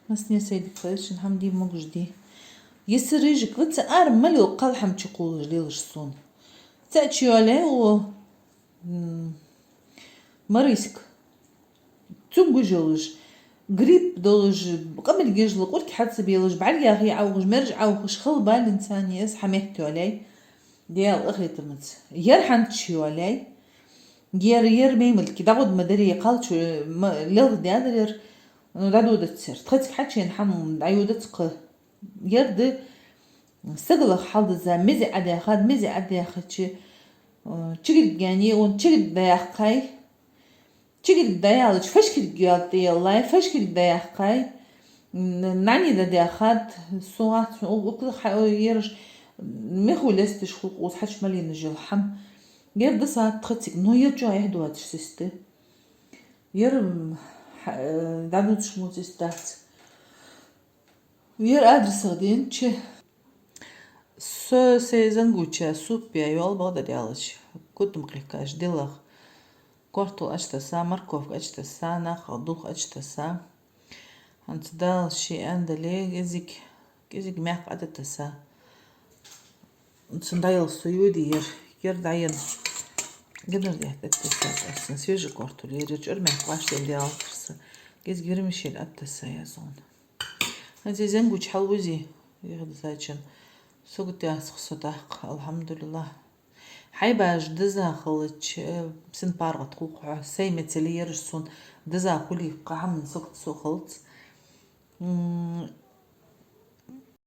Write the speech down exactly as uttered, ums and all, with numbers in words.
Масне сайдик хьайшин хӀама де могаш ди. Йиса рыжик ваца ара малил кхалхьам чу кхулаш лелаш сона. Цаӏ чу йоалай у, м, мариск. Цунгуж йолаш, грипп долаш, къамаргаш ла къурки хьаца белаш, бӀаргахи Ӏовхаш, мерж Ӏовхаш, хала балин цани эс хьаметта йоалай. Дел ахетамац. Яр хьанч йоалай. Яр, яр меймалки, дагуд ма дари, кхалчу ма, лел дядар яр, ну, дадудацер. Тхацк хьачен хьам даюдацка. Яр ды сагалах хьалдаза, мезе адяхад, мезе адяхачи, э, чигиргани, он чигирг даяхкай. Чигирг даялач, фашкирг ялта яллай, фашкирг даяхкай. Н-, нани да дяхад, сугат, у-, у-, ха-, ераш, меху лестиш хулк уз хьач малина жил хьам. Ер да саат тхацик, но ер чо яхь дуатш систы. Ер, м, ха-, э, дадуцш муцис дац. Ер адресах ден чи. Со сай зангуча суп я йол Багдад ялач. Кутум кхикаш дилах. Кортул ачтаса, морковка ачтаса, нахал дух ачтаса. ХӀанз дал ши андале, кӀезиг, кӀезиг мякх ататаса. Цун даял со юди ер, ер даян. Генар дехт ататаса, сан свежий кортул ер, ер чур мякх баш дем дялтарса. КӀезиг вермишель ататаса я зон. ХӀанз зангуч хьал узи, яхад зачан. Согут ясх со дакх, алхьамдулиллах. Хьайбаш диза халач, э, син паргӀат хулк хьо, сай мецели ераш сун диза хули кхахьам согут со халц. М,